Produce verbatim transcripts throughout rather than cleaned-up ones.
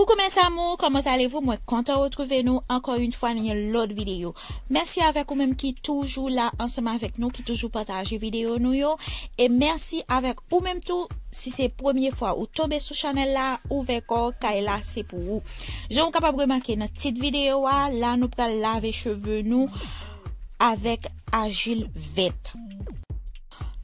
Coucou mes amours, comment allez-vous? Mwen kontan retwouve nou ankò yon fwa nan yon lòt videyo. Mèsi avèk ou menm ki toujou la ansanm avèk nou, ki toujou pataje videyo nou yo. E mèsi avèk ou menm tou, si se premye fwa ou tonbe sou chanèl la, ouvè kò w, kay la se pou ou. Jan ou kapab remake nan tit videyo a, la nou pral lave cheve nou avèk ajil vèt.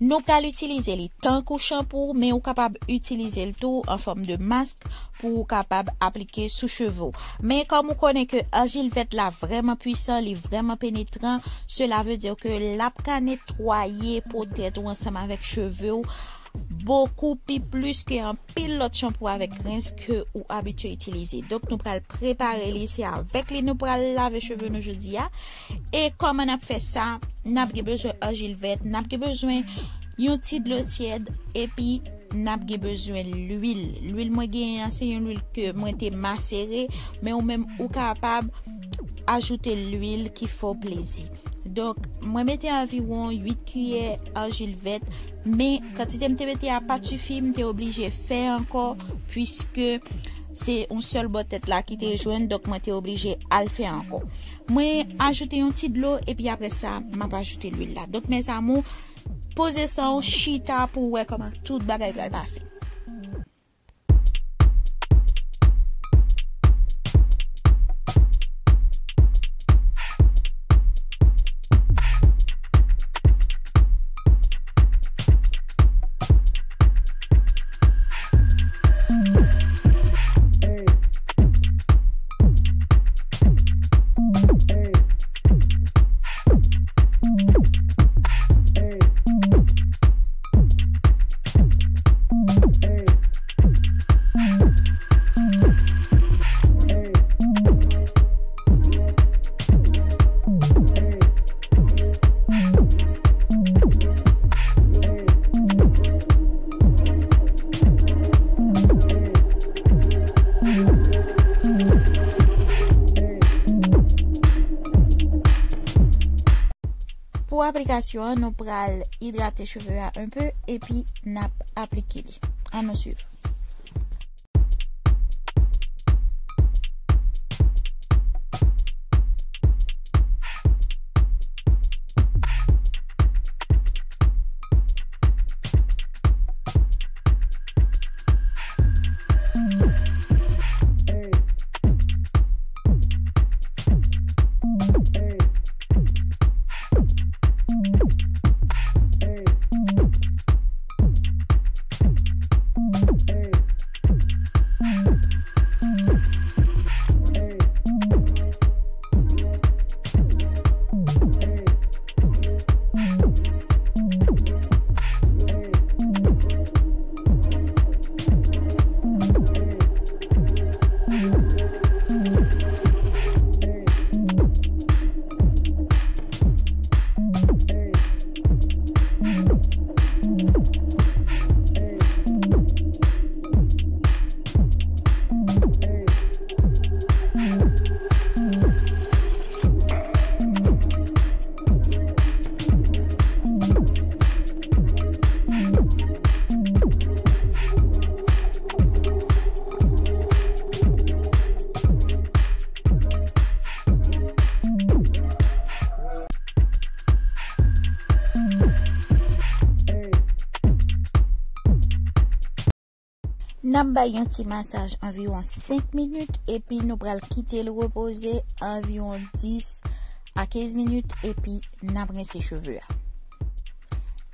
Nou pral itilize li tankou chanpou, men ou kapab itilize l tou an fòm de mask pou ou kapab aplike sou cheve w. Men kòm ou konnen ke ajil vèt la vrèman pwisan, li vrèman penetran, cela veut dire ke l ap ka netwaye po tèt ou ansanm avèk cheve w bokou pi plis ke anpil lòt chanpou avèk rens ke ou abitye itilize. Donk, nou pral prepare li, se avèk li nou pral lave cheve nou jodi a. E kòman n ap fè sa? N ap gen bezwen ajil vèt, n ap gen bezwen yon ti dlo tyèd, epi n ap gen bezwen lwil. Lwil mwen genyen an, se yon lwil ke mwen te masere, men ou menm ou kapab ajoute lwil ki fè w plezi. Donk, mwen mete anviwon uit kiyè ajil vèt, men kantite m te mete a pa t sifi, m te oblije fè ankò, piske se yon sèl bò tèt la ki te jwenn, donk mwen te oblije al fè ankò. Mwen ajoute yon ti dlo, epi apre sa, m ap ajoute lwil la. Donk, mes amours, poze san w, chita pou w wè kòman tout bagay pral pase. Pou aplikasyon an, nou pral idrate cheve a un peu epi n ap aplike li. Ann nou swiv. N ap bay yon ti masaj anviwon senk minit, epi nou pral kite l repoze anviwon dis a kenz minit, epi n ap rense cheve a.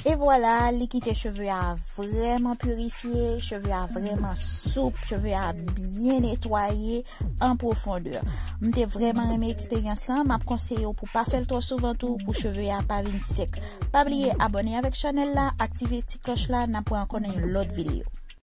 E vwala, li kite cheve a vrèman pirifye, cheve a vrèman soup, cheve a byen netwaye an pwofondè. M te vrèman renmen eksperyans lan, m ap konseye w pou pa fè l twò souvan tou, pou cheve a pa vin sèk. Pa bliye abòne avèk chanèl la, aktive ti klòch la, n ap wè ankò nan yon lòt videyo.